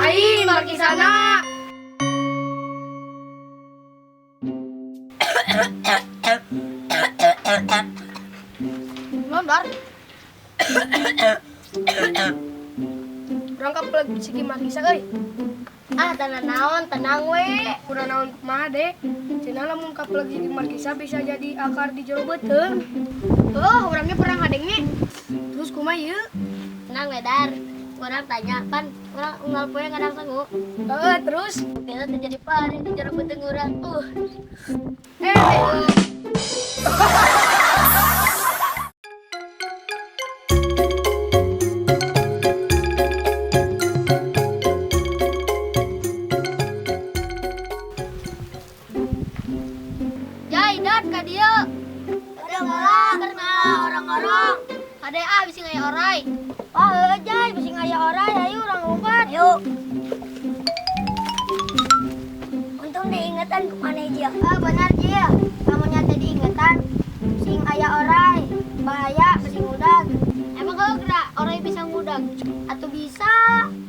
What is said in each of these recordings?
Lain markisana. Belum, Dar. Urang kapeleg siki markisa euy. Ah, tenang naon, tenang we. Kurang naon kumaha deh. Cenah lamun kapeleg siki markisa bisa jadi akar di jero beuteung. Oh, urangnya pernah ngadenge. Terus kumaha ieu? Tenang we, Dar. Urang tanya, pan urang unggal poe ngadang sangu. Heeh, terus Biasa terjadi pare di jero beuteung urang. Eh, Jai, Dan, ka dieu. Ada karena orang-orang. Ada ah bisi ngaya orai. Wah, heueuh Jai, bisi ngaya orai, ayo urang lompat. Ayo. Untung diingetan ku maneh dia. Ah, benar Jil. Lamun nyata diingetan, sing aya orai, bahaya bisi ngudag. Emang kalau gerak orai bisa ngudag? Atau bisa?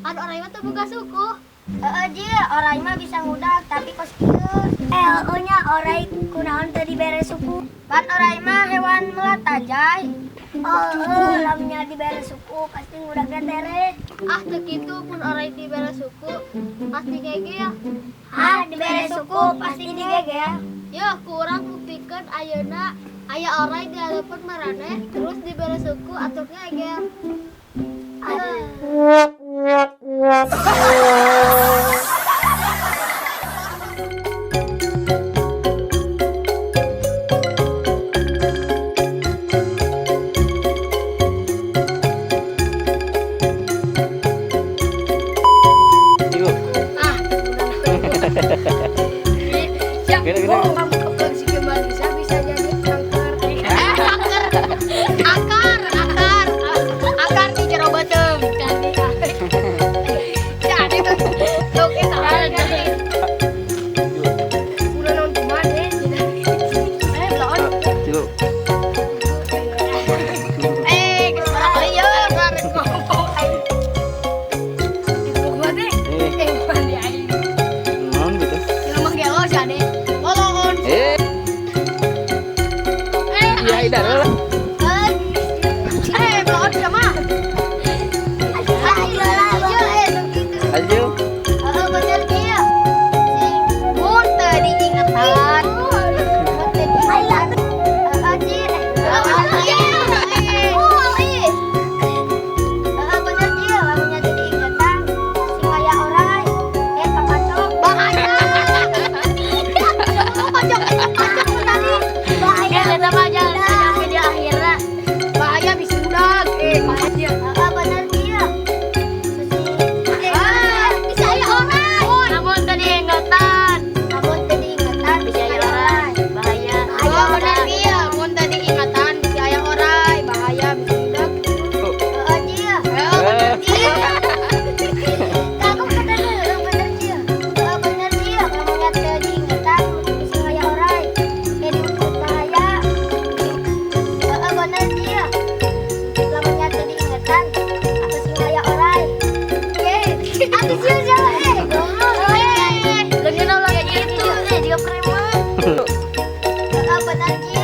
Kan orai mah teu boga suku. Heeh Jil, orai mah bisa ngudag tapi kos kieu. Heueuh nya orai kunaon teu dibere suku. Pan orai mah hewan melata Jai. Oh, heueuh, lamun dibere suku pasti ngudagna tere. Ah, teu kitu mun orai dibere suku pasti gegel. Ah, dibere suku pasti digegel. Yo, kurang buktikeun ayeuna aya orai di hareupeun maraneh terus dibere suku atur gegel. Ibu. Ah, ya, Gini, gini. oh, kamu kepeleg siki markisa bisa jadi kanker. Kanker. Akar, akar. Akar di jero beuteung. Jadi tuh, tuh kita Udah naon kumaha deh, cenah. Eh, belum. Tilu. Eh, kesana kali ya, harus ngomong aing. Itu gua deh. Eh, Eh, mandi aing. naon gitu. Jelema gelo sih ade. Lolongon. Eh, Eh, iya ida lah. eh, belum sama. Ayo lah, Ayo. Heeh, bener Jil. Mun teu diingetan. Mun teu diingetan. Heeh, Jil. Heeh, Jil. Oh, ih. Heeh, bener Jil, lamun nya teu diingetan sing aya orai. Eh, kakacok. Bahaya. Pojok, pojok tadi. Bahaya. Eta mah jangan video akhirna. Bahaya bisa budak. Eh, bahaya. Heeh, bener Jil. Ah, Bisa aya orai. Lamun teu diingetan. Lamun teu diingetan bisa aya orai. Bahaya. Oh, bener Jil. Mun teu diingatan bisa aya orai. Bahaya bisa budak. Heeh, Jil. Eh, bener Jil. Kagum kata heeh bener Jil. Heeh bener Jil, lamun nya teu diingetan bisa aya orai. Eh diuntut bahaya. Heeh bener Jil. Lamun nya teu diingetan apa sing aya orai. Eh, atuh Jil Jil eh. Eh, Leungeun ulah gitu eh juga preman. Heeh bener Jil.